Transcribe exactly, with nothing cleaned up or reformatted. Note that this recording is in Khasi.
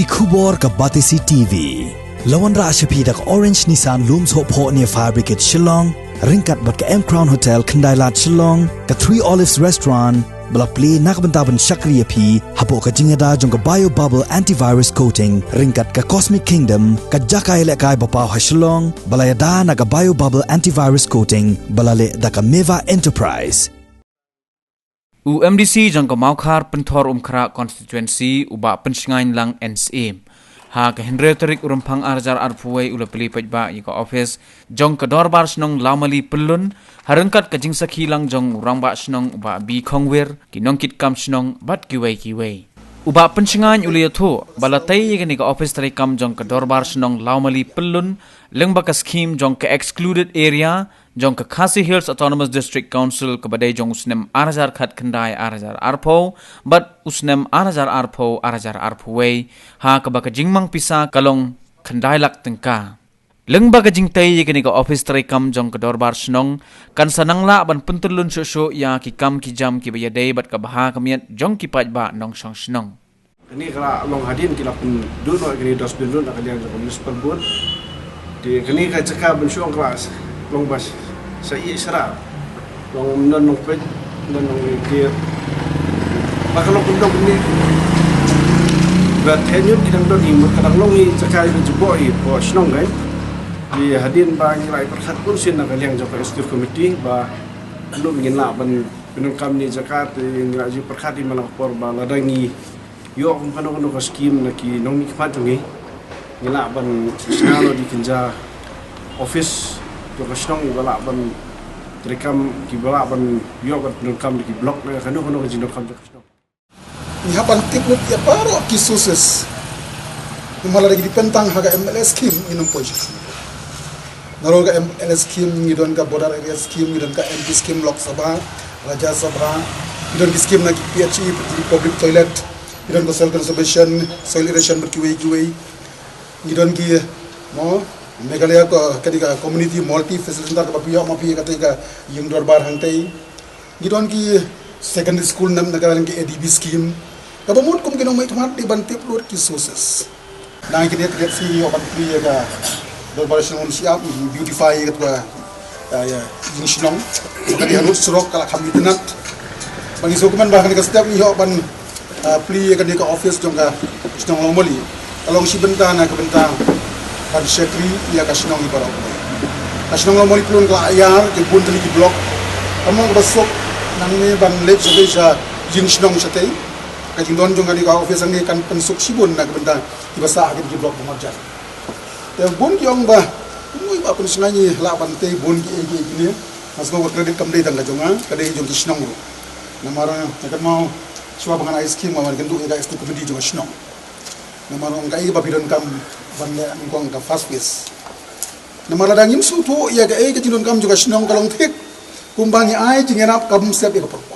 Ki khubor ka Batesi T V. La wanrah sha phi da ka Orange Nissan Lum Sohphoh near Fire Brigade Shillong, ryngkat bad ka M Crown Hotel Khyndailad Shillong, ka Three Olives Restaurant, ba la plie na ka bynta ban shakri ïa phi hapoh ka jingïada jong ka Bio Bubble Antivirus Coating, ryngkat ka Cosmic Kingdom, ka jaka ïalehkai ba paw ha Shillong, ba la ïada na ka Bio Bubble Antivirus Coating, ba la leh da ka Meva Enterprise. U M D C jong ka Mawkhar Pynthor Umkhrah Constituency, u Bah Pynshngain Lang N S A, ha ka hynriew tarik u Rymphang ar hajar arphew wei u la plie paidbah ïa ka office jong ka Dorbar Shnong Lawmali Pyllun, ha ryngkat ka jingsakhi lang jong u Rangbah Shnong u Bah B Khongwir, ki nongkitkam shnong bad kiwei kiwei. U Bah Pynshngain u la ïathuh ba la tei ïa kane ka office treikam jong ka Dorbar Shnong Lawmali Pyllun lyngba ka skhim jong ka Excluded Area jong ka Khasi Hills Autonomous District Council, kaba dei jong u snem ar hajar khatkhyndai ar hajar arphew bad u snem ar hajar arphew ar hajar arphew wei, ha kaba ka jingmang pisa ka long khyndai lak tyngka. Lyngba ka jingtei ïa kane ka office treikam jong ka Dorbar Shnong, kan sa nang lah ban pyntyllun shuh shuh ïa ki kam ki jam kiba ïadei bad ka bha ka miat jong ki paidbah nongshong shnong. Kane ka la long hadien ki la pynduh noh ïa kane dustbin road na ka liang jong ka Municipal Board. Te kane ka jaka ban shu ong ka la long ba sa ïeh sra. Long ym don nongpeit, ym don nongkiar. Ba ka long kyndong kane. Ba theh ñiut ki dang don hi, mut ka dang long hi jaka ïa ka jubor hi hapoh shnong, eh. Te hadien ba ngi la ïa pyrkhat bunsien na ka liang jong ka Executive Committee ba kumno ngin lah ban pyndonkam ïa kane ka jaka, te ngi la ju pyrkhat hi man la ka por ba lada ngi ïoh kum kano kano ka skim na ki nongmihkhmat jong ngi, ngi lah ban shna noh da ki kynja office jong ka shnong, kiba lah ban treikam, kiba lah ban ïoh ban pyndonkam da ki block, na kano kano ka jingdonkam jong ka shnong. Ngi hap ban tip lut ïa baroh ki sources. Namar lada ngi depend tang ha ka M L A scheme, ngin ym poi shuh. Nalor ka M L A scheme, ngi don ka border area scheme, ngi don ka M P scheme, Lok Sabha, Rajya Sabha, ngi don ki scheme na ki P H E, public toilet, ngi don ka soil conservation, soil erosion bad kiwei kiwei. Ngi don ki, mo, Meghalaya ka, kane ka community multi facility center kaba phi ïoh ma phi kata ka ïing dorbar hangtei. Ngi don ki secondary school na, na ka liang ka A D B scheme. Kaba mut kum ki nongmihkhmat dei ban tip lut ki sources. Na ngi kine kine ki ïoh ban plie ïa ka Dorbar Shnong Munshiap, beautify ïa ka, ïa, ïa, ïing shnong. Ka dei ha rud surok ka la kham itynnat. Ba ngi sngewkmen ba ha kane ka step ngi ïoh ban, ah, plie ïa kane ka office jong ka shnong Lawmali. Ka long shi bynta na ka bynta ban shakri ïa ka shnong hi baroh. Ka shnong Lawmali Pyllun ka la ïar ki bun tylli ki block. Ka long kaba suk nangne ban leit shatei sha ïing shnong shatei. Ka jingdon jong kane ka office hangne kan pynsuk shibun na ka bynta kiba sah ha kine ki block ba marjan. Te bun ki ong ba kumno i Bah Pynshngain i lah ban tei bun kiei kiei kine. Nga sngew ba credit kam dei tang ka jong nga, ka dei jong ki shnong ruh. Namar nga kynmaw shuwa ba ngan ai scheme nga wan kynduh ïa ka executive committee jong ka shnong. Namar ong kaei kaba phi donkam ban leh nyngkong ka first phase. Namar lada ngim sngewthuh ïa kaei ka jingdonkam jong ka shnong ka long thik kumba ngi ai jingïarap kam sep ïa ka pyrthei.